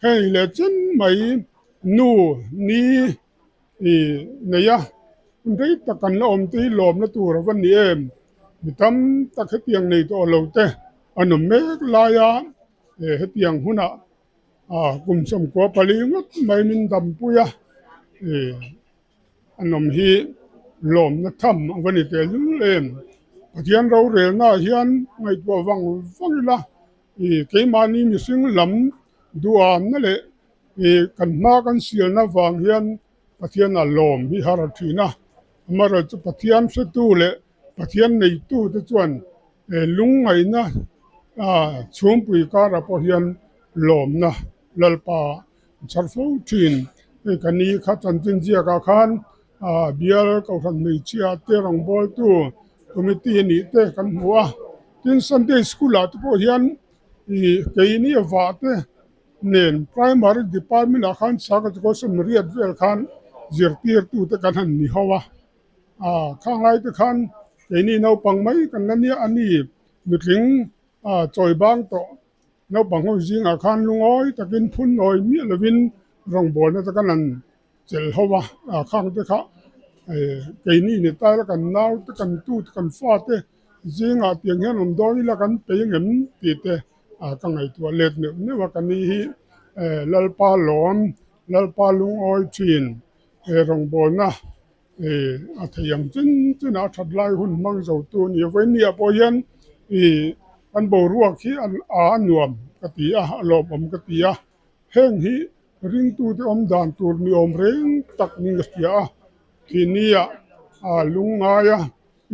Hei leh chen mai nu ni ih nei a hun rei tak kan la awm te hi lawmna tur a va ni em mi tam tak hetiang nei tawh lo te an awm mek lai a hetiang hunah ah kum 14 ngawt mai min dampui a ih an awm hi lawmna tham a va ni teh lul em Pathian rorelna ah hian ngaihtuah vang vang ila ih keimahni mihring lam duhamna leh ih kan hma kan sialna vang hian Pathian a lawm hi har a thin a amaherawhchu chu Pathian hretu leh Pathian neitu te chuan lungngaihna ah chhungpui karah pawh hian lawmna Lalpa an chhar fo thin. Hei ka ni kha chanchin ziakah khan ah bial kohhran hmeichhia te rawngbawltu committee nih te kan hmu a tin Sunday school ah te pawh hian ih keini vah te nen primary department ah khan sakawr sawmriat vel khan zirtirtu te kan han ni ho a ah khang lai te khan keini naupang mai kan la nia a ni nutling ah chawi bang tawh naupang ho zingah khan lungawi takin phun nawi miah lovin rawngbawlna te kan han chelh ho a ah khang te kha eh keini ni ta ila kan nau te kan tu te kan fa te zingah tiang hian awm dawn ila kan pei ang em tih te ah ka ngaihtuah let neuh neuh a ka ni hi eh Lalpa lawm Lalpa lungawi thin he rawngbawlna eh a thei ang chin chin a that lai hun hmang zo tu a ni a vawinia pawh hian ih kan boruak hi a nuam ka ti a a lawmawm ka ti a heng hi ringtute awm dan tur ni awm reng tak niin ka hria a thihnia ah lungngaia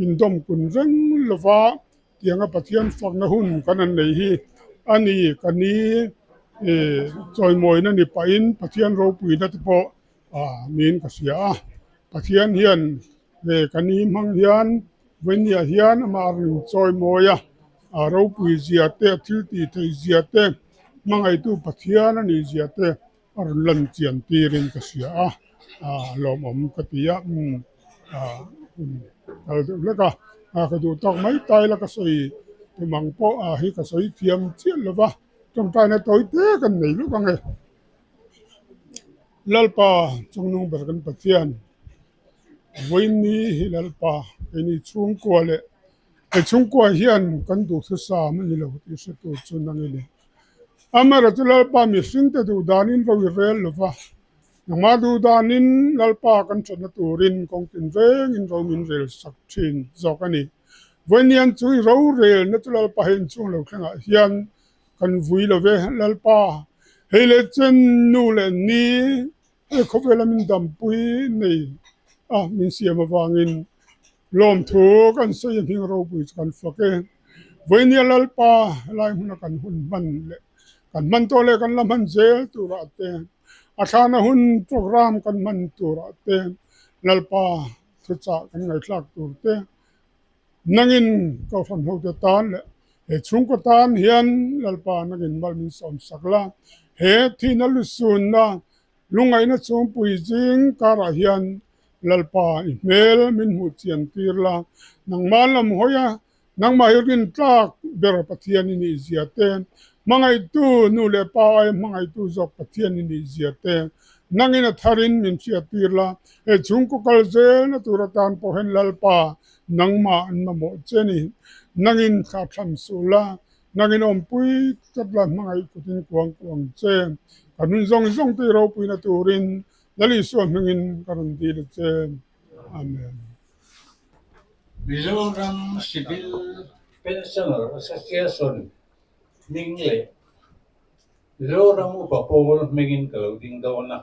indawm kun reng lova tianga Pathian fakna hun kan han nei hi a ni ka ni ih chawimawina ni pahin Pathian ropuina te pawh ah niin ka hria a Pathian hian he ka ni hmang hian vawinia hian amah a rawn chawimawi a a ropui zia te a thil tih theih zia te hmangaihtu Pathian a nih zia te a rawn lan chian tirin ka hria a ah lawmawm ka ti a umm ah hun kal deuh hlek a ah ka duh tawk mai ta ila ka sawi tum ang pawh ah hi ka sawi thiam chiah lo va tawngtaina tawi te kan nei lawk ang e. Lalpa chungnung ber kan Pathian vawiinni hi Lalpa keini chhungkua leh he chhungkua hian kan duhthusam a ni lo tih hre tur chu nang i ni. Amaherawhchu Lalpa mihringte duh danin ro i rel lo va, nangmah duh danin Lalpa kan thatna turin kawng tinrengin ro min rel sak thin zawk a ni. Vawiinnian chu i rorelna chu Lalpa hei inchhung lo thlengah hian Kan vui lo ve Lalpa, hei leh chen nu leh ni he khawvela min dampui nei a min siam avangin lawmthu kan sawi a hming ropui chu kan fak e. Vawinia Lalpa helai hmuna kan hun hman leh kan hman tawh leh kan la hman zel turah te, a thlana hun programme kan hman turah te Lalpa thuchah kan ngaihthlak tur te, Nangin Kohhran hote tan leh he chhungkaw tan hian Lalpa nangin mal min sawm sak la, he thihna lusunna lungngaihna chhungpui zing karah hian Lalpa i hmel min hmuh chian tir la, nangmah lam hawi a nangmah hi rintlak ber Pathian i nih zia te, hmangaihtu nu leh pa aia hmangaihtu zawk Pathian i nih zia te, nangin a tharin min hriat tir la, he chhungkaw kal zelna tur atan pawh hian Lalpa Nangmah an mamawh che ni. Nangin thla thlam suh la, nangin awmpui tlat la hmangaih kutin kuang kuang che. Ka nun zawng zawng te i ropuina turin Lal Isua hmingin ka rawn dil a che. Amen. Mizoram Civil Pensioner Association hming leh Mizoram Upa Pawl hmingin ka lo ding dawn a.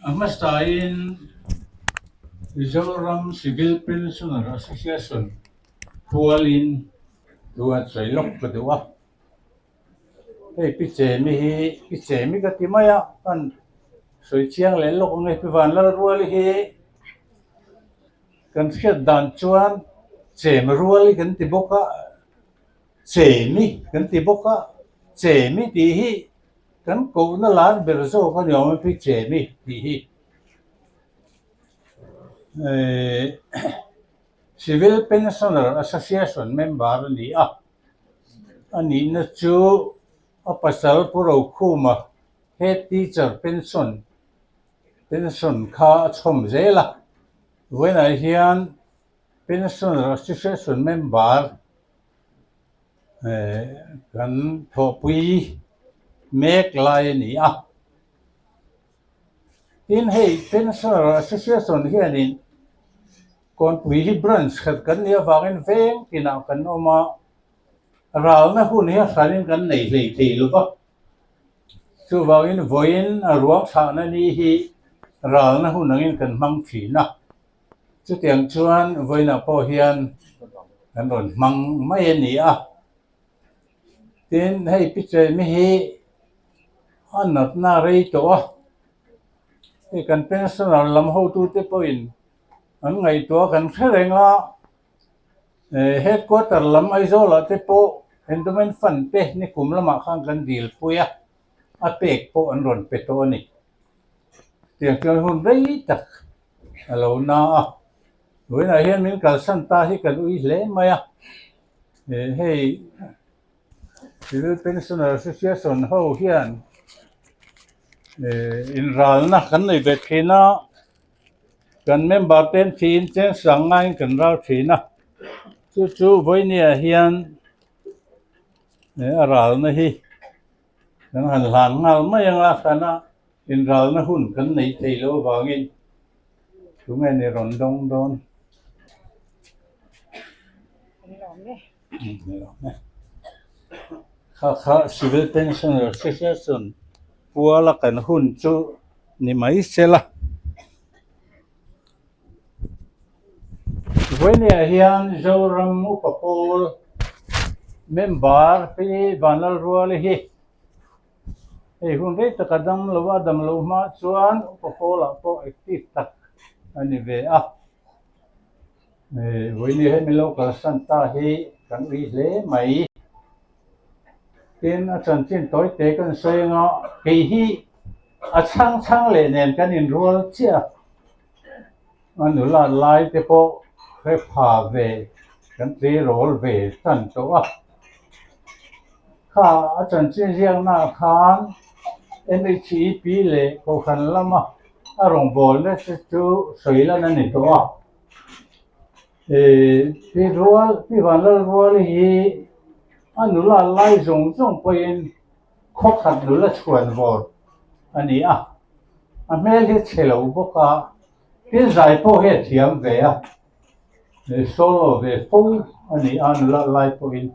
A hmasain Mizoram Civil Pensioner Association pualin thu an sawi lawk ta deuh a. Hei Pi Chemi hi Pi Chemi ka ti mai a, kan sawi chiang leh lawk ang e. Pi Vanlalruali hi kan hriat dan chuan Chem Ruali kan ti bawk a. Chemi kan ti bawk a, Chemi tih hi kan kohna lar ber zawk a ni awm e pi Chemi tih hi. Ehh Civil Pensioner Association member a ni a, a nihna chu. A pasal Pu Rokhuma head teacher pension pension kha a chhawm zel a, vawiinah hian pensioner association member eh kan thawhpui mek lai a ni a. Tin hei pensioner association hianin Kawnpui hi branch khat kan nih avangin veng tinah kan awm a. Ralna hun hi a hranin kan nei hlei thei lo va, chuvangin vawiin a ruang thlahna ni hi ralna hun angin kan hmang thin a, chutiang chuan vawiinah pawh hian kan rawn hmang mai a ni a. Tin, hei Pichemi hi a natna a rei tawh a, hei kan pensioner lam hotute pawhin an ngaihtuah kan hre reng a. Headquarter lam Aizawlah te pawh Endowment Fund te nikum lamah khan kan dil pui a, a pek pawh an rawn pe tawh a ni. Tiang chuan hun rei tak a lo na a, vawiinah hian min kalsan ta hi kan ui hle mai a, hei Civil Pensioner Association ho hian inralna kan nei ve thin a. Kan member te an thiin cheng sang ngaiin kan ral thin a, chu chu vawinia hian a ralna hi kan han hlan nghal mai ang a, kana inralna hun kan neih theih loh avangin tunge ni rawn dawng dawn. Kha kha civil pensioner association puala kan hun chu ni mai se la. Vawinia hian Zoram upa pawl member Pi Vanlalruali hi hei hun rei taka dam lo a dam loh hma chuan upa pawlah pawh active tak a ni ve a. Vawinia hi min lo kalsan ta hi kan ui hle mai. Tin a chanchin tawi te kan sawi anga kei hi a chhang chhang leh nen kan inrual chiah a, a nula lai te pawh hre pha ve kan tleirawl ve tan tawh a. Kha a chanchin ziaknaah khan MHEP leh Kohhran lama a rawngbawlna te chu sawi lan a ni tawh a. Pi Rual, Pi Vanlalruali hi a nula lai zawng zawng pawhin khaw khat nula chhuan vawr a ni a, a hmel hi chhe lo bawk a, tin zai pawh hi a thiam ve a, solo ve fo a ni a nula lai pawhin.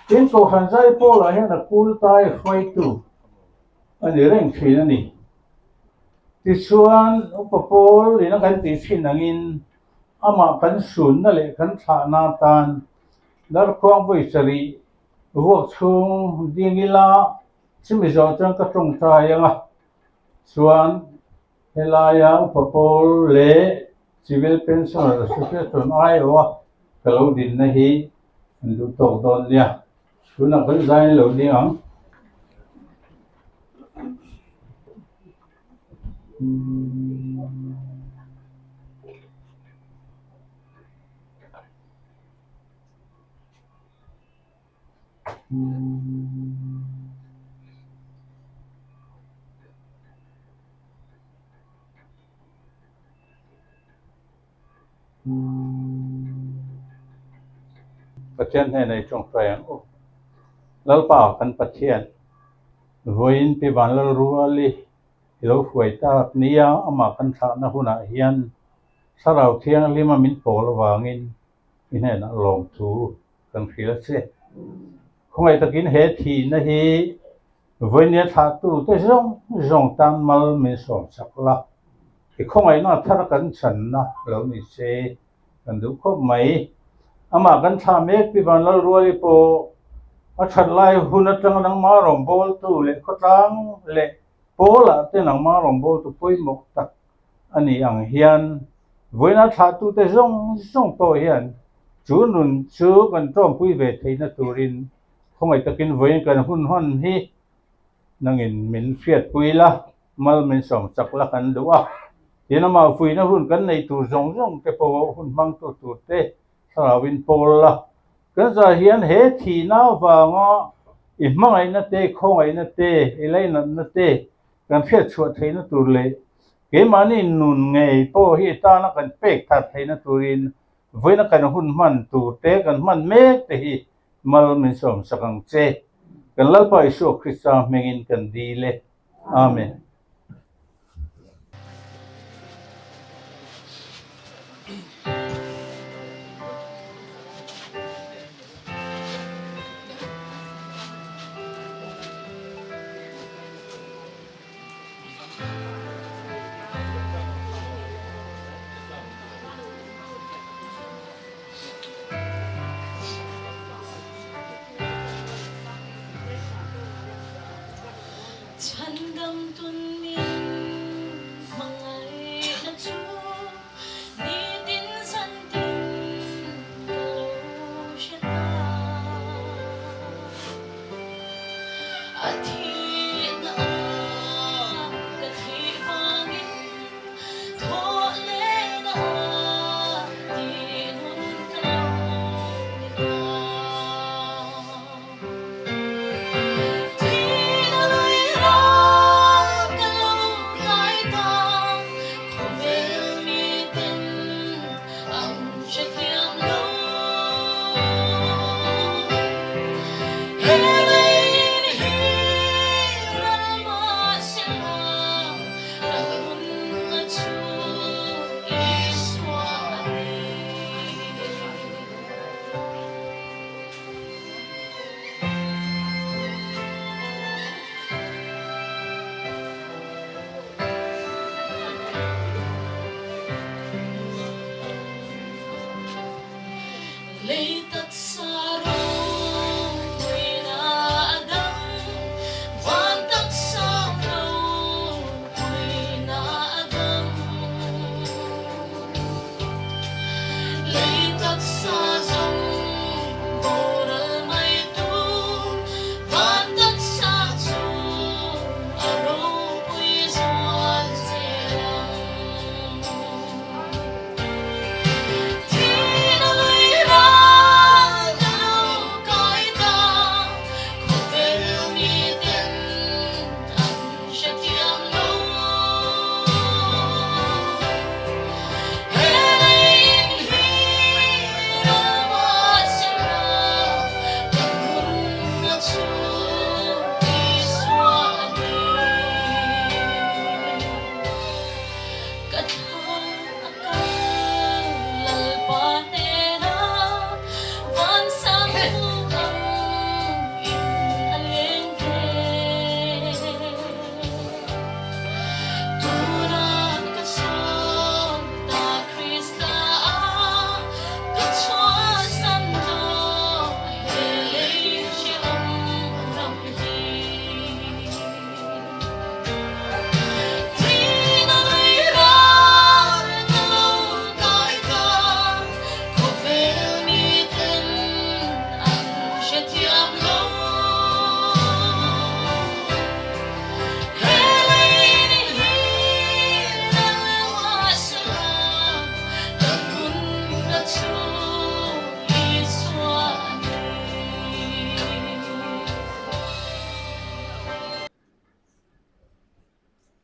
Tin Kohhran zai pawlah hian a kul tai hruaitu a ni reng thin a ni. Tichuan upa pawl ina kan tih thin angin amah kan sunna leh kan thlahna atan Darkhuang vawi sarih Vuak chhung ding ila chumi zawh chuan ka tawngtai ang a, chuan helaia upa pawl leh Civil Pensioner Association aiawha ka lo dinna hi an duh tawk dawn nia. Tunah kan zain lo ding ang. Pathian hnenah i tawngtai ang u. Lalpa kan Pathian, vawiin Pi Vanlalruali i lo hruai tak nia amah kan thlahna hunah hian Thlarau Thianghlima min pawl avangin i hnenah lawmthu kan hria che. Khawngaih takin he thihna hi vawinia thlahtute zawng zawng tan mal min sawm chak la, i khawngaihna thar kan chhanna lo ni se kan duh khawp mai. Amah kan thlah mek Pi Vanlalruali pawh a that lai hun atanga nangmah rawngbawltu leh khawtlang leh pawlah te nangmah rawngbawltu pawimawh tak a ni ang hian vawiina thlahtute zawng zawng pawh hian chu nun chu kan tawmpui ve theihna turin khawngaih takin vawiin kan hun hawn hi nangin min hriatpui la, mal min sawm chak la kan duh a. Tin amah fuihna hun kan neih tur zawng zawng te pawh hun hmangtu tur te thlarauin pawl la. Kan zah hian he thihna avanga. I hmangaihna te, khawngaihna te, i lainatna te kan hriatchhuah theihna tur leh keimahni nun ngei pawh hi i tana kan pek that theihna turin vawiina kan hun hman tur te, kan hman mek te hi mal min sawmsak ang che. Kan Lalpa Isua Krista hmingin kan dil e. Amen.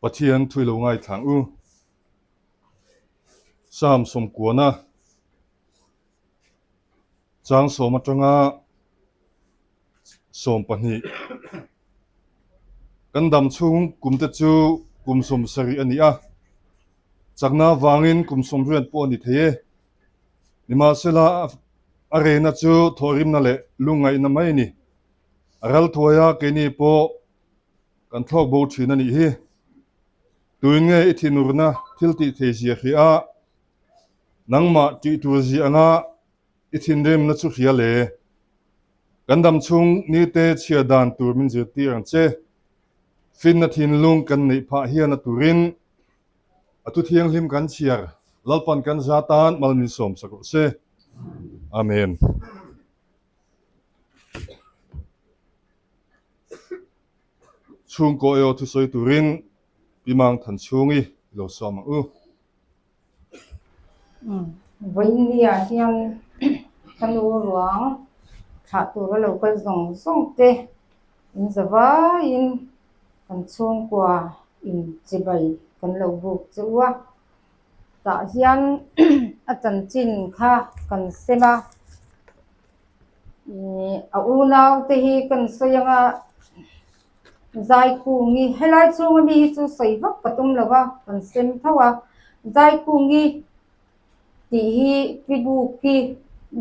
Pathian thui lo ngaithlang u. Psalm sawmkuana Changsawm atanga 20 kan dam chhung kum te chu kum 70 a ni a, chakna avangin kum 80 pawh a ni thei e. Nimahsela a rehna chu thawhrimna leh lungngaihna mai a ni. A ral thuaia keini pawh kan thlawk bo thin a nih hi. Tuin nge i thinurna thil tih thei zia hria a, nangmah tih tur zia anga i thinrimna chu hria le. Kan dam chhung nite chhia dan tur min zirtir ang che. Finna thinlung kan neih phah hian a turin a thu thianghlim kan chhiar Lalpan kan za tan mal min sawm sak rawh se. Amen. Chhungkaw erawh thusawi turin Pi Mang Thanchhungi i lo sawm ang u. Vawiinniah hian ka nu ruang thlah tura lo kal zawng zawng te. In zavaiin kan chhungkua in chibai kan lo buk che u a, tah hian a chanchin kha kan sem a, ih a unau te hi kan sawi ang a, Zaikungi helai chhunga mi hi chu sawi vak ka tum lo va kan sem tho a, Zaikungi tih hi Pi Buki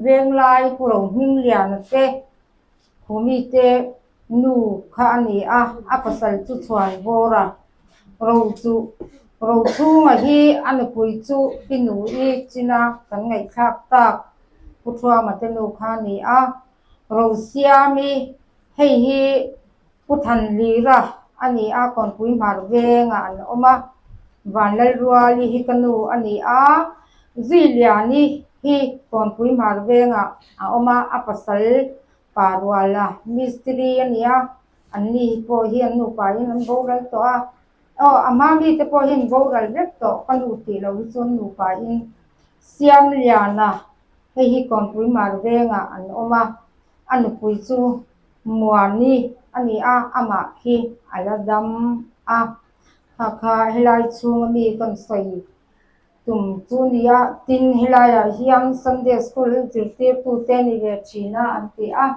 Venglai Pu Rohmingliana te Khumi te nu kha a ni a, a pasal chu chhuan vawr a, ro chu Rochhunga hi a nupui chu Pi Nui china kan ngaihthlak tak Pu Thuama te nu kha a ni a, Rosiami hei hi Pu Thanlira a ni a, Kawnpui Hmar vengah an awm a, Vanlalruali hi ka nu a ni a, Zuiliani hi Kawnpui Hmar vengah a awm a, a pasal pa ruala mistiri a ni a, anni hi pawh hi an nupain an boral tawh a, aw a hma mite pawh hi an boral vek tawh ka nu tih loh hi chuan nupain Siamliana hei hi Kawnpui Hmar vengah an awm a, a nupui chu Muani a ni a, amah khi a la dam a, kha kha helai chhunga mi kan sawi tum chu a ni a, tin helaiah hian Sunday school zirtirtute ni ve thin a an ti a,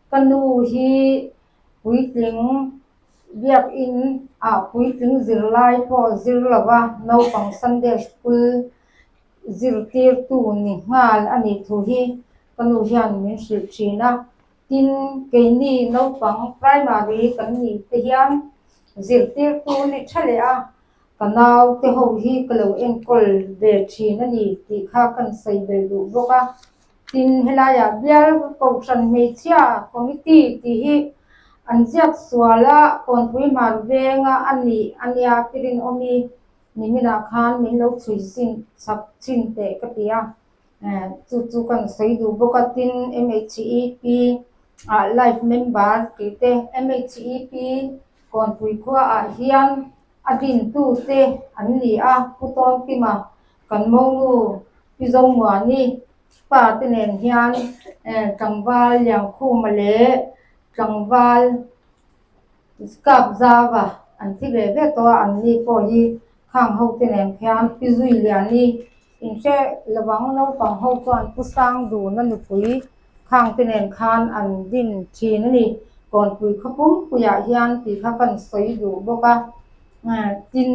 ka nu hi puitling biakin ah puitling zirlai pawh zir lo va naupang Sunday school zirtirtu ni nghal a nih thu hi ka nu hian min hrilh thin a. Tin, keini naupang primary kan nih te hian zirtirtu ni tha leh a, ka nau te ho hi ka lo enkawl ve thin a ni tih kha kan sawi belh duh bawk a. Tin, helaiah bial kohhran hmeichhia committee tih hi an ziak sual a, Kawnpui Hmar venga a nih a nia Pirinawmi niminah khan min lo chhui sin chak chin teh ka ti a. Chu chu kan sawi duh bawk a tin M_H_E_P ah life member tih te M_H_E_P Kawnpui khua ah hian a dintu te an ni a Pu Tawnkima kan monu Pi Zomuani pa te nen hian tlangval Liangkhuma leh tlangval Kap zauva an thi ve ve tawh a, an ni pawh hi khang ho te nen khian Pi Zui Liani inhre lovang naupang ho chuan Pu Sang Duna nupui khang te nen khan an din thin a ni. Kawnpui khaw pumpuiah hian tih kha kan sawi duh bawk a, tin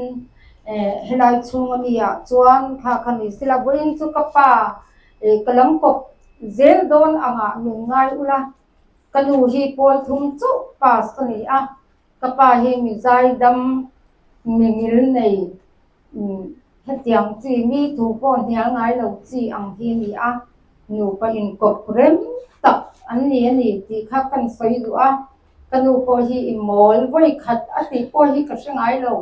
helai chhunga mi ah chuan kha kha ni sela vawiin chu ka pa ka lam kawp zel dawn angah min ngai ula. Ka nu hi pawl thum chauh pass ka ni a, ka pa hi mi zaidam, mi ngil nei, hetiang chi mi thu pawh hnial ngai lo chi ang hi a ni a, nupa inkawp rem tak an ni a ni tih kha kan sawi duh a, ka nu pawh hi i mawl vawi khat a tih pawh hi ka hre ngai lo,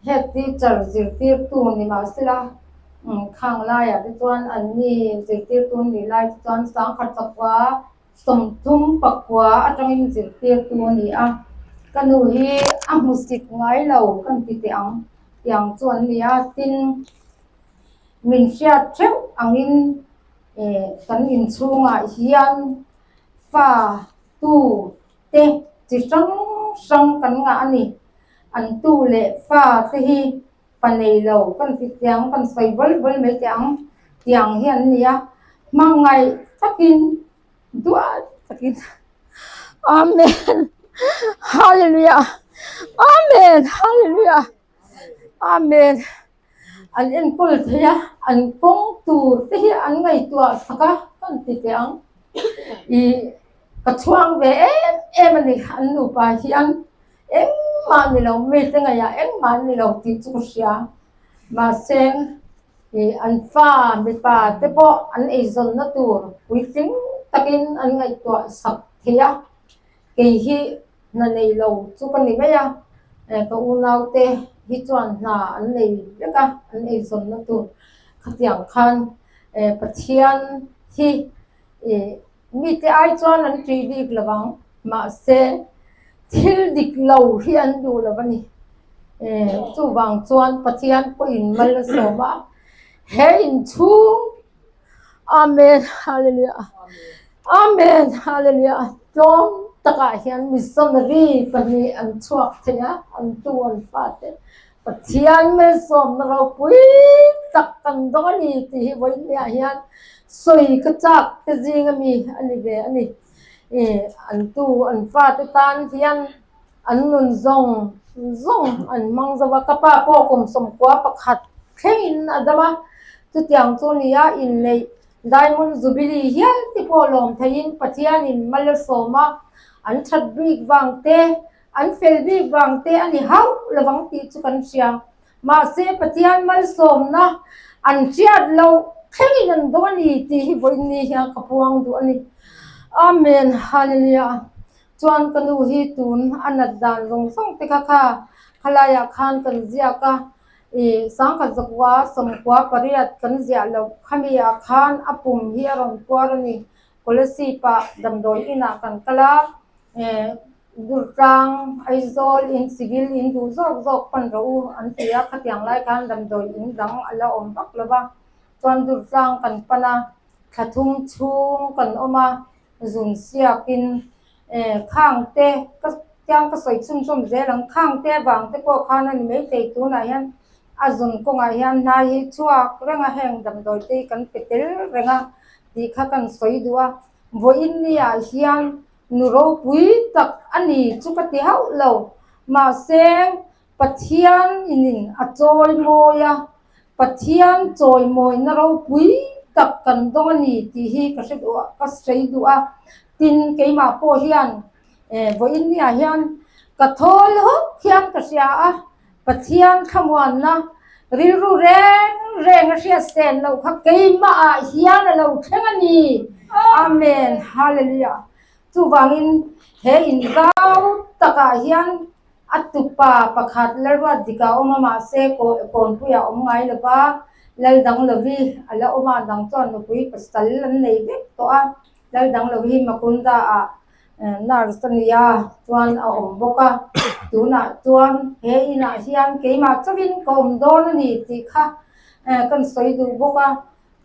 head teacher zirtirtu ni mahsela khang laiah te chuan an ni zirtirtu nih lai te chuan sangkhat chakua 30 pakua atangin zirtirtu a ni a, ka nu hi a hmusit ngai lo kan ti teh ang tiang chu an ni a, tin min hriat theuh angin eh kan inchhungah hian fa tu te chi hrang hrang kan ngah a ni, an tu leh fa te hi pa nei lo kan ti tiang kan sawi bawl bawl mai teh ang tiang hi an ni a hmangaih takin duat takin Amen Hallelujah Amen Hallelujah Amen an enkawl thei a an kawng tur te hi an ngaihtuah sak a kan ti teh ang ih ka chhuang ve em em a ni an nupa hian. Engmah ni lo, mite ngaihah engmah an ni lo tih chu ka hria. Mahse, ih an fa mipa te pawh an eizawnna tur puitling takin an ngaihtuah sak thei a, kei hi hna nei lo chu ka ni mai a, ka unaute hi chuan hna an nei vek a, an eizawnna tur khatiang khan Pathian hi ih Mite ai chuan an ṭih bik lo ang, mahse thil dik lo hi an duh lo a ni. Chuvang chuan Pathian pawhin mal a sawm a, he inchhung Amen Hallelujah Amen Hallelujah tlawm. takah hian missionary pahnih an chhuak thei a, an tu an fate Pathian malsawmna ropui tak kan dawng a ni tih hi vawiinniah hian sawi ka chak te zing ami a ni ve a ni. Ih an tu an fate tan hian an nun zawng zawng an hmang zo a, ka pa pawh kum sawmkua pakhat thlengin a dam a, chutiang chu a ni a inneih Diamond Jubilee hial te pawh lawm theiin Pathianin mal a sawm a, an that bik vang te, an fel bik vang te a ni hauh lovang tih chu kan hria. Mahse Pathian malsawmna an hriat loh thlengin an dawn a ni tih hi vawiin hian ka puang duh a ni. Amen Hallelujah. Chuan ka nu hi tun a nat dan zawng zawng te kha kha khalaiah khan kan ziak a, Ih, sangkhat zakua sawmkua pariat kan ziah loh khami ah khan a pum hi a rawn puar a ni. Kolasib ah damdawi inah kan kal a, eh, Durtlang, Aizawl in civil in duh zawk zawk pan rawh u an ti a, khatiang lai khan damdawi in dang a la awm vak lo va. Chuan Durtlang kan pan a, thla thum chhung kan awm a, zun siakin eh khang te ka tiang ka sawi chhunchawm zel ang khang te avang te pawh khan a ni maithei tunah hian a zun kawngah hian hnai hi chhuak reng a heng damdawi te hi kan pe tel reng a tih kha kan sawi duh a vawiin ni ah hian nu ropui tak a ni chu ka ti hauh lo mahse Pathian in a chawi mawi a Pathian chawimawina ropui tak kan dawng a ni tih hi ka hre duh a, ka sawi duh a. Tin, keimah pawh hian eh vawiin niah hian ka thawl hawk hian ka hria a, Pathian thlamuanna rilru reng reng a hriat sen loh kha keimah ah hian a lo thleng a ni. Amen Hallelujah. Chuvangin he inzau takah hian A tupa pakhat Lalruat dikah a awm a, mahse Kawnpuiah a awm ngai lo va, Laldanglovi a la awm a, dang chuan nupui pasal an nei vek tawh a, Laldanglovi hi Makunda-ah nurse a ni a, chuan a awm bawk a, tunah chuan he inah hian keimah chauhin ka awm dawn a ni tih kha kan sawi duh bawk a,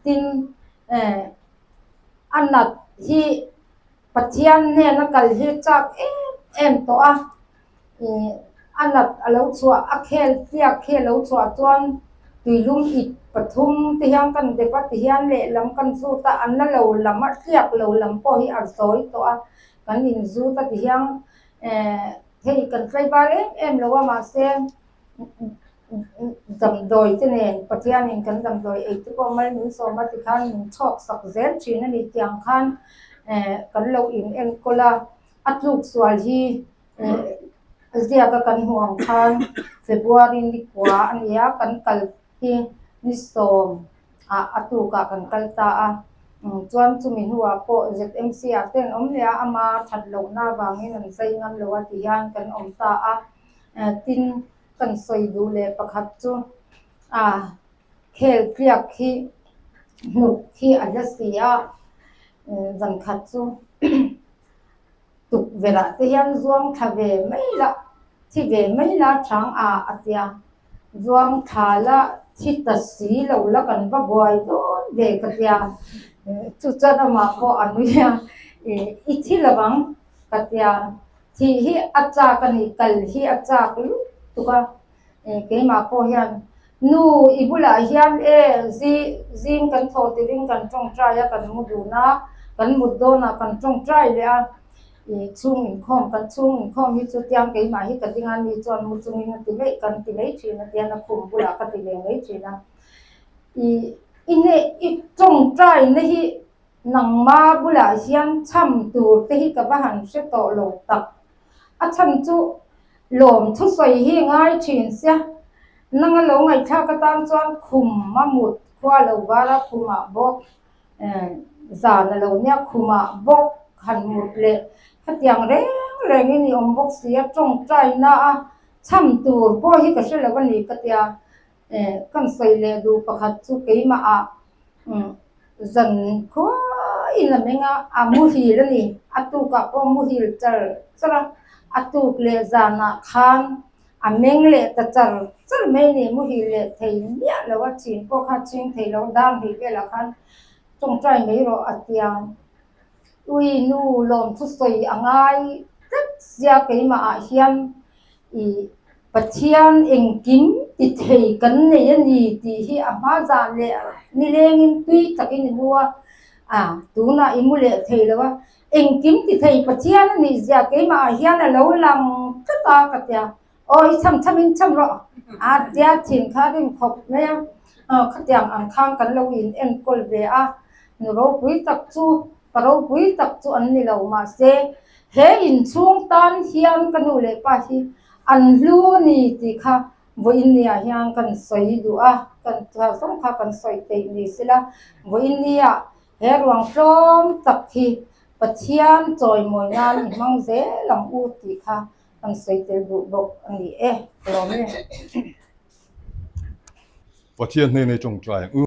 tin a nat hi Pathian hnena kal hi chak em em tawh a, ih a nat a lo chhuah a khel tliak khi a lo chhuah chuan tuilum ip pathum te hian kan dep a tihian lehlam kan zut a, a na lo lam a tliak lo lam pawh hi a zawi tawh a, kan inzut a tihian eh hei kan tlaivar em em lo a mahse Damdawi te nen Pathianin kan damdawi ei te pawh mal min sawm a tikhan min chhawk sak zel thin a ni tiang khan eh kan lo in enkawl a, a tluk sual hi eh ziak a kan hmuh ang khan February ni kua a ni a kan kal hi ni sawm ah a tukah kan kal ta a chuan chumi hnuah pawh ZMC ah te an awm leh a ama that lohna avangin an zai ngam lo a ti hian kan awm ta a tin. Kan sawi duh leh pakhat chu a khel tliak hi hnuk hi a hla si a, zan khat chu tukverh ah te hian zuang thla ve mai la, thi ve mai la chang a a tia, zuang thla la thi ta si lo la kan va buai dawn ve ka tia, chu chuan amah pawh a nui a, i thi lo ang ka tia. Thih hi a chak a ni, kal hi a chak lutuk a, keimah pawh hian nu i bulah hian e zi zing kan thawh tirhin kan tawngtai a, kan mu dun a, kan mut dawnah kan tawngtai leh a, ih chhung inkhawm kan chhung inkhawm hi chu tiang keimah hi ka ding a, ni chuan mu chungin a ti mai kan ti mai thin a tiang a khum bulah ka ti ve mai thin a, ih i hneh i tawngtai na hi. Nangma bulah hian chham tur te hi ka va han hre tawh lo tak. A chhan chu lawm thusawi hi ngai thin sia, nanga lo ngaihthlak atan chuan khum a mut khua lo var a, khumah bawk zan a lo nia, khumah bawk han mut leh khatiang reng rengin i awm bawk si a, tawngtaina a chham tur pawh hi ka hre lo a ni ka tia. Kan sawi leh duh pakhat chu keimah ah zan khuaiin a meng a, a muhil a ni. A tukah pawh a muhil char char a, a tuk leh zanah khan a meng leh ta char char mai a ni. Muhil leh thei miah lo a, chin pawh kha a ching thei lo, dar hnih velah khan tawngtai mai rawh a tia. Ui nu lawmthu sawi a ngai tlat sia keimah ah hian ih Pathian engkim ti thei kan nei a ni tih hi a hma zan leh nilengin tui takin i mu a, a tunah i mu leh thei lo a, engkim ti thei Pathian a nih zia keimah ah hian a lo lang tlat a ka tia. Aw i cham cham in cham rawh a tia thin kha a rim khawp mai a, khatiang ang khan kan lo in enkawl ve a, nu ropui tak chu pa ropui tak chu an ni lo mahse he inchhung tan hian ka nu leh pa hi an hlu a ni tih kha vawiin ni ah hian kan sawi duh a, kan zawng kha kan sawi theih ni sela vawiin ni ah he ruang tlawm tak hi Pathian chawimawi nan i hmang zel ang u tih kha Kan sawi tel duh bawk a ni e, ka lawm e. Pathian hnenah i tawngtai ang u.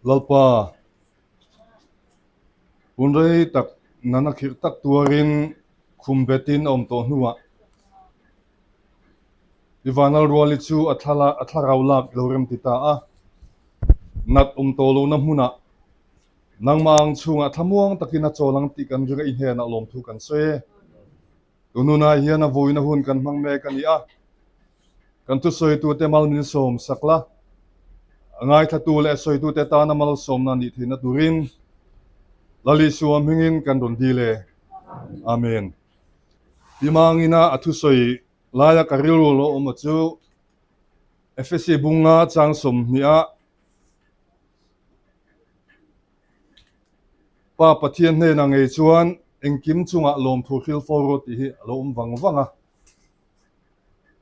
Lalpa, hun rei tak nana khirh tak tuarin khum betin a awm tawh hnuah i vanal ruali chu a thlarau lak i lo rem ti ta a. Nat awm tawh lohna hmunah Nangmah ang chhungah thlamuang takin a chawl ang tih kan ring a, i hnenah lawmthu kan sawi e. Tununah hian a vuina hun kan hmang mek a ni a, kan thusawitute mal min sawm sak la, a ngaithlatu leh a sawitute tana malsawmna nih theihna turin Lal Isua hmingin kan rawn dil e. Amen. Pi Mangina a thusawi laia ka rilru lo awm a chu Efesi bunga chang 20 a Pa Pathian hnenah ngei chuan engkim chungah lawmthu hril fo rawh tih hi a lo awm vang vang a.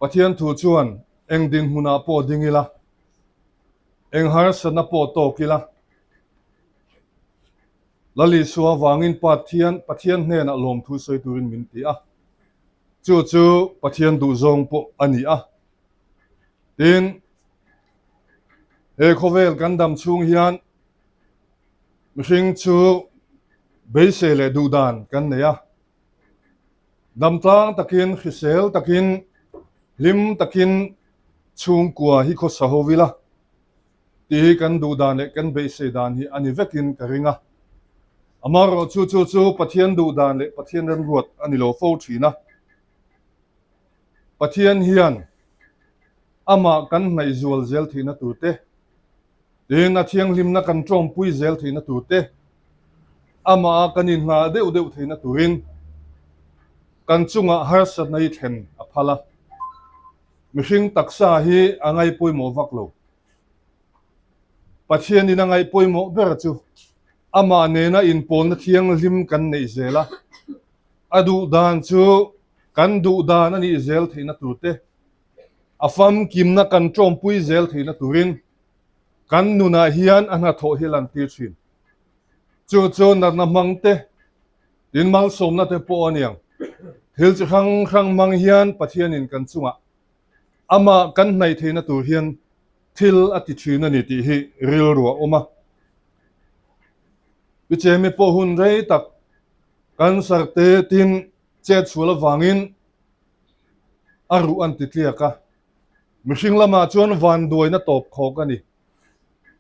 Pathian thu chuan eng dinhmunah pawh ding ila, eng harsatna pawh tawk ila, Lal Isua vangin Pathian Pathian hnenah lawmthu sawi turin min ti a. Chu chu Pathian duhzawng pawh a ni a. Tin, He khawvel kan dam chhung hian mihring chu beisei leh duhdan kan nei a, dam tlang takin, hrisel takin, hlim takin chhungkua hi khawsa ho ila tih hi kan duhdan leh kan beisei dan hi a ni vekin ka ring a. Amaherawh chu chu chu Pathian duhdan leh Pathian remruat a ni lo fo thin a. Pathian hian Amah kan hnaih zual zel theihna tur te, tin a thianghlimna kan tawmpui zel theihna tur te, amaha kan inhngah deuh deuh theihna turin kan chungah harsatna hi thlen a phal a. Mihring taksa hi a ngaih pawimawh vak lo. Pathianin a ngaih pawimawh ber chu amah nena inpawlna thianghlim kan neih zel a, a duhdan chu kan duhdan a nih zel theihna tur te, A famkimna kan tawmpui zel theihna turin kan nunah hian a hnathawh hi lan tir thin. Chu chu natna hmang te, tin malsawmna te pawh a niang. Thil chi hrang hrang hmang hian Pathianin kan chungah amah kan hnaih theihna tur hian thil a ti thin a ni tih hi rilru a awm a. Pi Chemi pawh hun rei tak cancer te tin chet sual avangin a ruh an ti tliak a, mihring lamah chuan vanduaina tawp khawk a ni.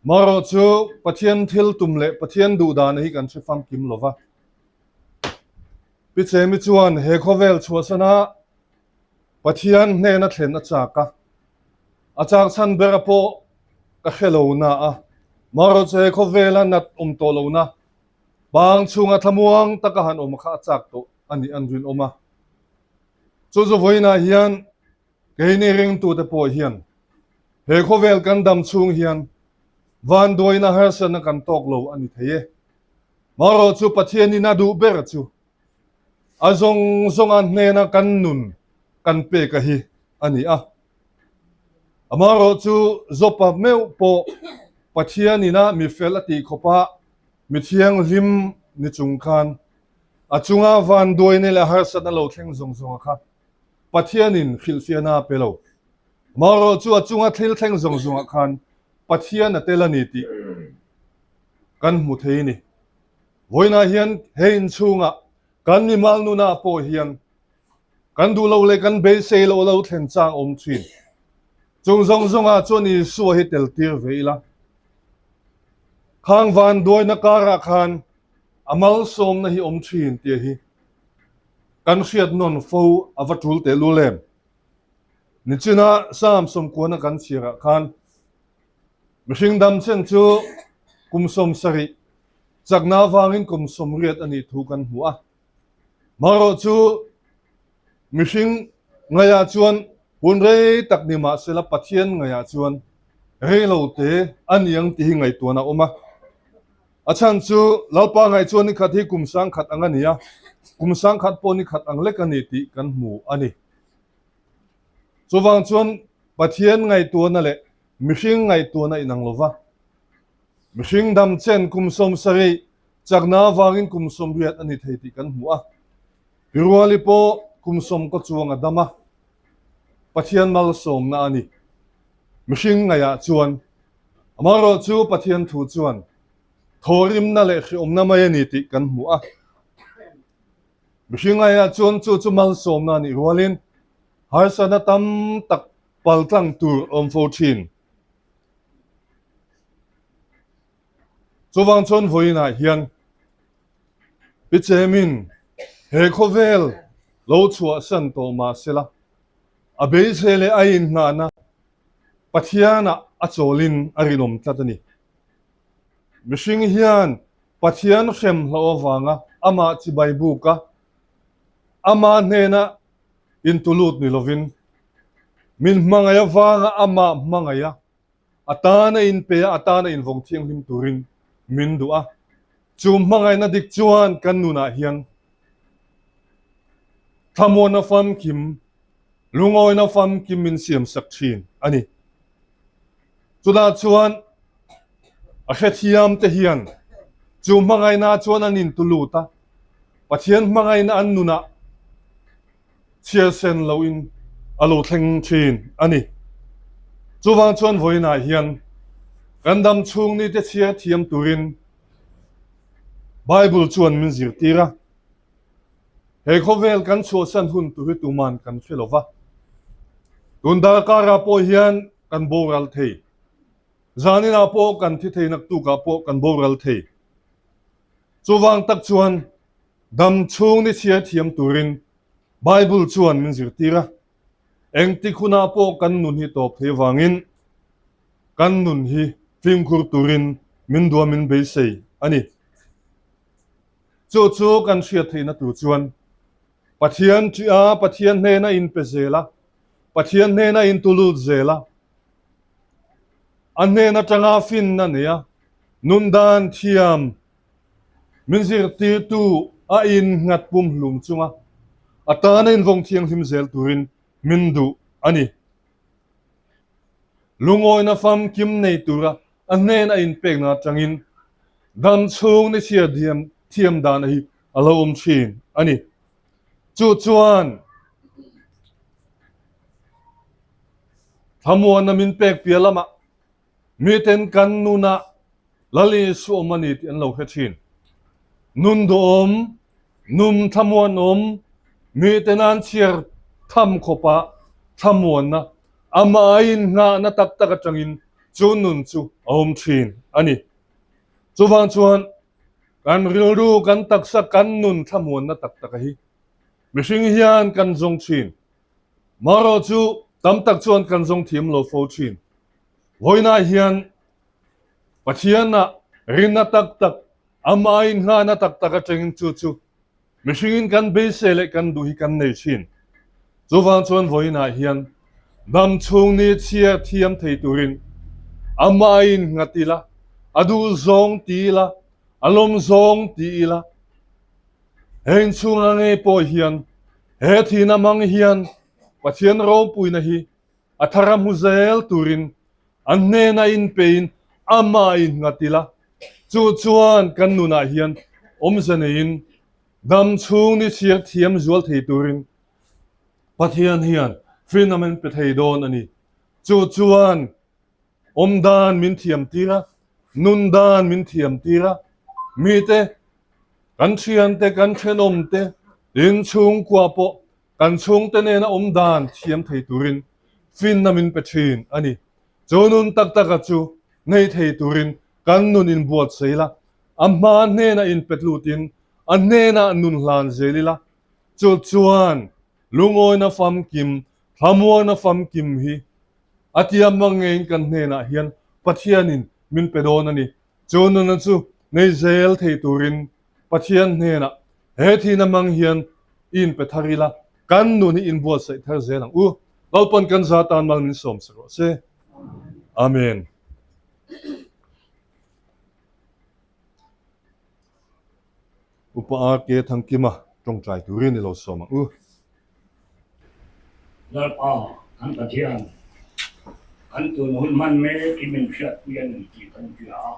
Marawh chu Pathian thil tum leh Pathian duhdana hi kan hre famkim lo va. Pi Chemi chuan he khawvel chhuahsana Pathian hnena thlen a chak a, a chak chhan bera pawh ka hre lo na a, marawh chu he khawvela nat awm tawh lohna bang chhunga thlamuang taka han awm kha a chak tawh a nih an rinawm a. Chu chu vawiinah hian keini ringtute pawh hian he khawvel kan dam chhung hian vanduaina harsatna kan tawk lo a ni thei e. Marawh chu Pathianin a duh ber chu a zawng zawnga hnena kan nun kan pek a hi a ni a. Amarawh chu Jopa meuh pawh Pathianin a mifel a tih khawpa mi thianghlim ni chung khan A chunga vanduaina leh harsatna lo thleng zawng zawnga kha Pathianin hrilhfiahna a pe lo. Marawh chu a chunga thil thleng zawng zawngah khan Pathian a tel a ni tih kan hmu thei a ni. Vawiinah hian he inchhungah kan mimal nunah pawh hian kan duh lo leh kan beisei loh lo thlen chang awm thin. Chung zawng zawngah chuan Isua hi tel tir ve ila. Khang vanduaina karah khan. A malsawmna hi awm thin tih hi kan hriat nawn fo a va tul tehlul em? Nichina Psalm sawmkuana kan chhiarah khan mihring dam chen chu kum 70 chakna avangin kum 80 a nih thu kan hmu a. Marawh chu mihring ngaihah chuan hun rei tak ni mahsela Pathian ngaihah chuan rei lo te a ni ang tih hi ngaihtuahna a awm a. A chhan chu Lalpa ngaih chuan ni khat hi kum sangkhat ang a ni a, kum sangkhat pawh ni khat ang lek a ni tih kan hmu a ni. Chuvang chuan Pathian ngaihtuahna leh mihring ngaihtuahna inang lo va, mihring dam chen kum 70 chakna avangin kum 80 a ni thei tih kan hmu a. Piruali pawh kum sawm kaw chuang a dam a, Pathian malsawmna a ni. Mihring ngaihah chuan amaherawh chu Pathian thu chuan thawhrimna leh hriawmna mai a ni tih kan hmu a. Mihring ngaihah chuan chu chu malsawmna a nih rualin harsatna tam tak paltlang tur a awm fo thin. Chuvang chuan vawiinah hian Pi Chemin he khawvel lo chhuahsan tawh mah sela, a beisei leh a inhnahna Pathianah a chawlin a rinawm tlat a ni. Mihring hian Pathian hrem hlauh avanga amah chibai buka ama hnena intulut ni lovin, min hmangaih avanga amah hmangaih a, A tana inpe a, a tana invawng thianghlim turin min duh a. Chu hmangaihna dik chuan kan nunah hian thlamuanna famkim, lungawina famkim min siamsak thin a ni. Chutah chuan a hrethiamte hian chu hmangaihna chuan an intulut a, Pathian hmangaihna an nunah chhiar sen loin a lo thleng thin a ni. Chuvang chuan vawiinah hian kan dam chhung nite chhiar thiam turin Bible chuan min zirtir a. He khawvel kan chhuahsan hun tur hi tuman kan hre lo va. Tun darkara pawh hian kan boral thei. Zaninah pawh kan thi thei, naktukah pawh kan boral thei. Chuvang tak chuan Dam chhung ni chhiar thiam turin Bible chuan min zirtir a, engtik hunah pawh kan nun hi tawp thei avangin kan nun hi fimkhur turin min duah min beisei a ni. Chu chu kan hriat theihna tur chuan Pathian ṭih a, Pathian hnena inpe zel a, Pathian hnena intulut zel a, a hnen aṭanga finna nei a, nun dan thiam Min zirtirtu a innghat pumhlum chunga a tana invawng thianghlim zel turin min duh a ni. Lungawina famkim nei tura a hnen a inpekna atangin dam chhung ni chhiar thiam dana hi a lo awm thin a ni. Chu chuan thlamuanna min pek piah lamah Miten kan nunah Lal Isu awm a ni tih an lo hre thin. Nun duhawm, num thlamuanawm, miten an chhiar tham khawpa thlamuanna, amah inngahna tak tak atangin chu nun chu a awm thin a ni. Chuvang chuan kan rilru, kan taksa, kan nun thlamuanna tak tak hi mihring hian kan zawng thin. Marawh chu tam tak chuan kan zawng thiam lo fo thin. Vawiinah hian Pathianah rinna tak tak, amah inngahna tak tak atangin chu chu mihringin kan beisei leh kan duh hi kan nei thin. Chuvang chuan vawiinah hian dam chhung ni chhiar thiam thei turin amah innghat ila, a duh zawng ti ila, a lawm zawng ti ila, he inchhunga ngei pawh hian he thihna hmang hian Pathian ropuina hi A thar a hmu zel turin a hnena inpein amah innghat ila, chu chuan kan nunah hian awmze neiin dam chhung ni chhiar thiam zual thei turin Pathian hian finna min pe thei dawn a ni. Chu chuan awmdan min thiam tir a, nun dan min thiam tir a, mite, kan thiante, kan thenawmte, inchhungkua pawh Kan chhungte nena awm dan thiam thei turin finna min pe thin a ni. Chu nun tak taka chu nei thei turin kan nun inbuatsaih la. A hma hnenah inpet lutin a hnenah nun hlan zel ila, chu chuan lungawina famkim, thlamuana famkim hi a tiam mang ngeiin kan hnenah hian Pathianin min pe dawn a ni. Chu nuna chu nei zel thei turin Pathian hnenah he thihna hmang hian i inpe thar ila, kan nun hi inbuatsaih thar zel ang u. Lalpan kan za tan mal min sawm sak rawh se. Amen. Upa RK Thangkima tawngtai turin i lo sawm ang u. Lalpa kan Pathian, kan tun hun hman mek i min hriatpui a ni tih kan hria a,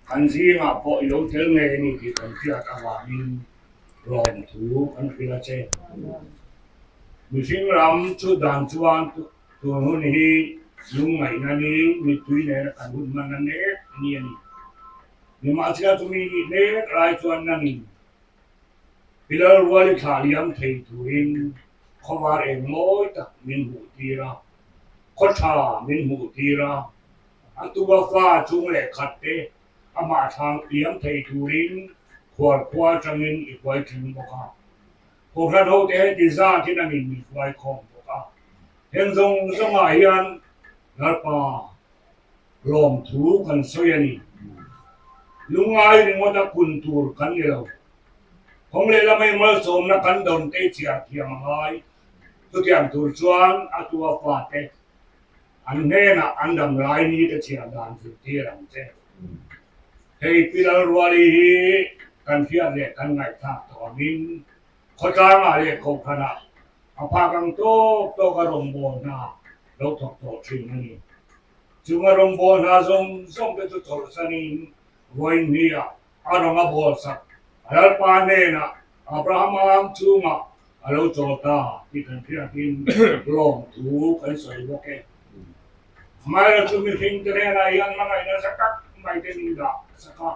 kan zingah pawh i lo tel ngei a ni tih kan hriat avangin lawmthu kan hrilh a che. Mihring ram chu dan chuan tun hun hi lungngaihna ni mittui nena kan hun hman a nek ni a ni. Nimahsela chumi nih mek lai chuan nangin Pilal rual i thlah liam thei turin khawvar eng mawi tak min hmuh tir a, khaw tha min hmuh tir a, a tua fa chung leh khat te amah thlang liam thei turin khual khua atangin i huai tling bawk a. Kohhran hote heti zat hi nangin min huai khawm bawk a. Heng zawng zawngah hian Lalpa lawmthu kan sawi a ni. Lungngai ringawt a kun tur kan ni lo. Kawng lehlam ei malsawmna kan dawn te chhiar thiam a ngai. Chutiang tur chuan a tua fate an hnenah an dam lai ni te chhiar dan zirtir ang che. Hei Pi Lalruali hi kan hriat leh kan ngaihthlak tawh angin khawtlangah leh kohhranah a phak ang tawk tawk a rawngbâwl hna lo thawk tawh thin a ni. Chung a rawngbâwl hna zawng zawng te chu chawlhsanin vawiin hniah a rawng a bâwl sak a Lalpa hnenah Abrahama ang chungah a lo chawl ta tih kan hriatin lawmthu kan sawi bawk e. Amaherawhchu mihring te hnenah hian hmangaih nasa tak mai te min dah sak a,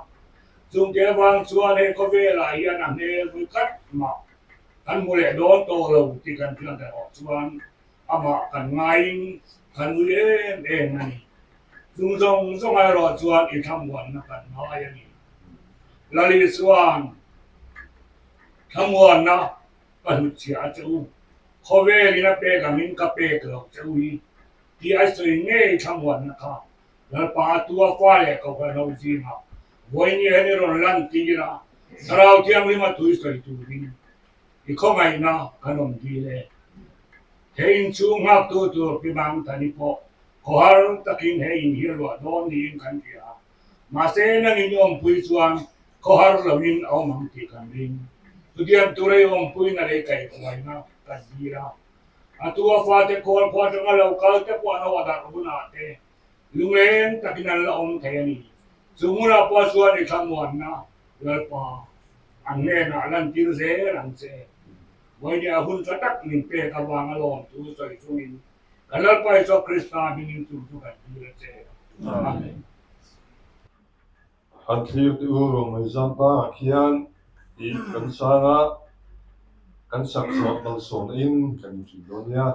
chungte avang chuan he khawvelah hian a hmel vui khat mah kan hmu leh dawn tawh lo tih kan hriat erawh chuan amah kan ngaiin kan ui em em a ni. Chung zawng zawng erawh chuan i thlamuanna kan ngai a ni. Lali chuan thlamuanna ka hlutchhiah a che u, khawvelin a pek angin ka pek lo che u hi tih a sawi ngei thlamuanna kha Lalpa a tua fa leh Kohhran ho zingah vawiin hian i rawn lan tir a, Thlarau Thianghlim a tui sawi turin i khawngaihna kan awm dil e. He inchhung nghaktu tur Pi Mangthani pawh khawhar takin he in hi ruah dawn niin kan hria a, mahse nangin i awmpui chuan khawhar loin a awm ang tih kan ring. Chutiang tura i awmpuina leh i kaihhruaina kan dil a, a tua fate khawl khua atanga lo kal te pawh an haw darh hunah te Lungleng takin an la awm thei a ni. Chu hmunah pawh chuan i thlamuanna Lalpa an hnenah lantir zel ang che. Vawinia hun tha tak min pek avanga lawmthu sawi chungin kan Lalpa Isua Krista hmingin chung chu kan tir a che. Amen. Han thlir teh u Romei Zamparah khian tih kan sang a, kan sak zawh malsawmna in kan inhrilh dawn nia.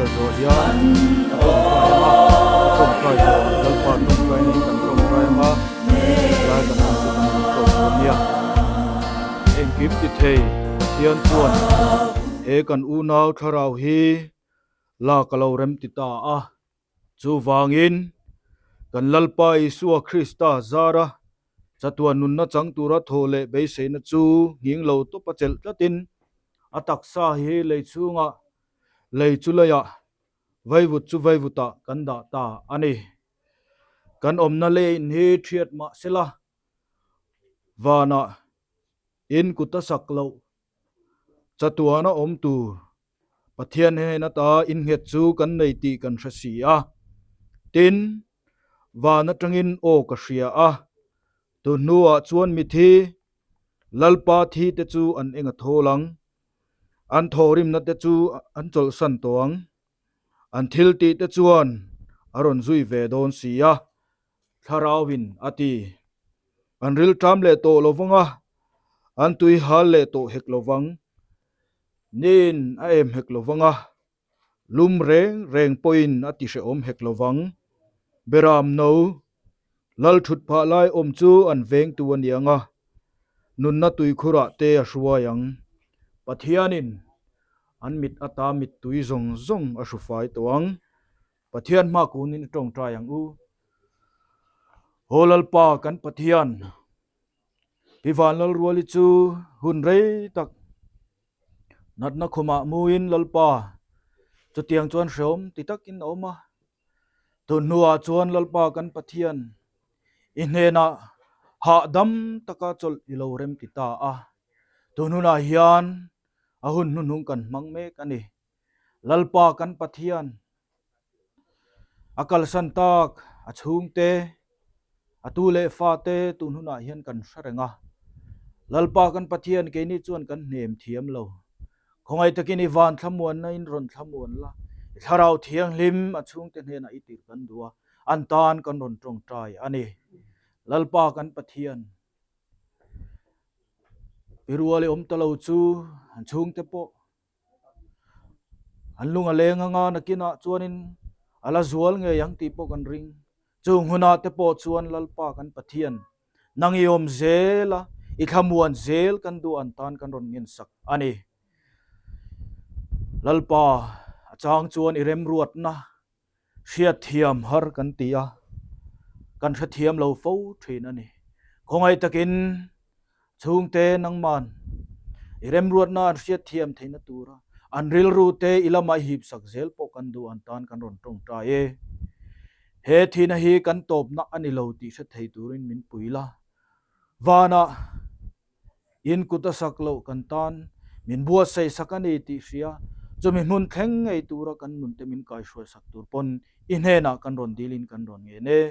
Rorel zawh hian a tawngtai ang a, a tawngtai zawhah Lalpa tawngtaina in kan tawngtai ang a, helai kan awm chu kan rawn tlawm dawn nia. Engkim ti thei Pathian chuan he kan unau thlarau hi lak a lo rem ti ta a, chuvangin kan Lalpa Isua Krista zara chatuan nunna chang tura thaw leh beiseina chu nghing lo tawpa chelh tlatin a taksa hi lei chhungah Lei chu leiah, vaivut chu vaivutah kan dah ta a ni. Kan awmna leiin hi thiat mah sela, vanah in kut a sak loh chatuana awm tur Pathian hnen ata innghet chu kan nei tih kan hre si a. Tin, van atangin aw ka hria a, tun hnuah chuan mithi, Lalpa thi te chu an eng a thawl ang. An thawhrimna te chu an chawlhsan tawh ang. An thil tih te chuan a rawn zui ve dawn si a, Thlarauin a ti. An rilṭam leh tawh lo vang a, an tui hal leh tawh hek lo vang. Niin a em hek lo vang a, lum reng reng pawhin a ti hrehawm hek lo vang. Beram no, Lal thut phah lai awm chu an vengtu a ni ang a, nunna tuikhurah te a hruai ang. Pathianin an mit ata mittui zawng zawng a hrufai tawh ang. Pathian hma kunin i tawngtai ang u. Aw Lalpa kan Pathian, Pi Vanlalruali chu hun rei tak natna khumah muin Lalpa chutiang chuan hrehawm ti takin a awm a. Tun hnuah chuan Lalpa kan Pathian, i hnenah hahdam taka chawlh i lo rem ti ta a. Tun hunah hian a hun hnuhnung kan hmang mek a ni. Lalpa kan Pathian, a kalsan tak a chhungte, a tu leh fate tun hunah hian kan hre reng a. Lalpa kan Pathian keini chuan kan hnem thiam lo. Khawngaih takin i van thlamuanna in rawn thlamuan la, i thlarau thianghlim a chhungte hnenah i tirh kan duh a, an tan kan rawn tawngtai a ni. Lalpa kan Pathian, i rual i awm ta lo chu an chhungte pawh an lung a leng anga nakinah chuanin a la zual ngei ang tih pawh kan ring. Chung hunah te pawh chuan Lalpa kan Pathian, Nang i awm zel a, i thlamuan zel kan duh an tan kan rawn ngensak a ni. Lalpa, a chang chuan i remruatna hriatthiam har kan ti a, kan hrethiam lo fo thin a ni. Khawngaih takin chhungte nangman i remruatna an hriatthiam theihna tura an rilru te i lamah i hipsak zel pawh kan duh an tan kan rawn tawngtai e. He thihna hi kan tawpna a ni lo tih hre thei turin min pui la. Vanah in kut a sak loh kan tan min buatsaih sak a ni tih hria, chumi hmun thleng ngei tura kan nunte min kaihruai sak tur pawn i hnenah kan rawn dilin kan rawn ngen e.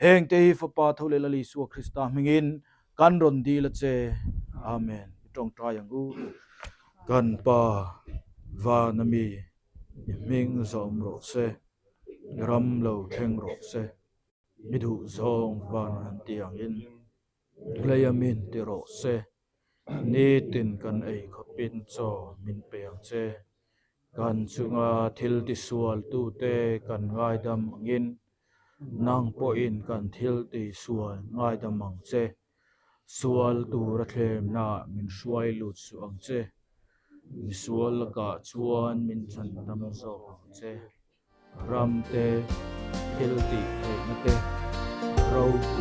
Hengte hi Fapa tho leh Lal Isua Krista hmingin kan rawn dil a che. Amen. I tawngtai ang u. Kan Pa, Vana mi, i hming zawm rawh se. Ram lo thleng rawh se. I duh zawng van an ti angin lei a min ti rawh se. Nitin kan ei khawpin chaw min pe ang che. Kan chunga thil tisual tute kan ngaidam angin nang pawhin kan thil tisual ngaidam ang che. Sual tura thlemnaah min hruai lut suh ang che. Misual lakah chuan min chhandam zawk ang che. Ram te, thil tih theihna te, ropui.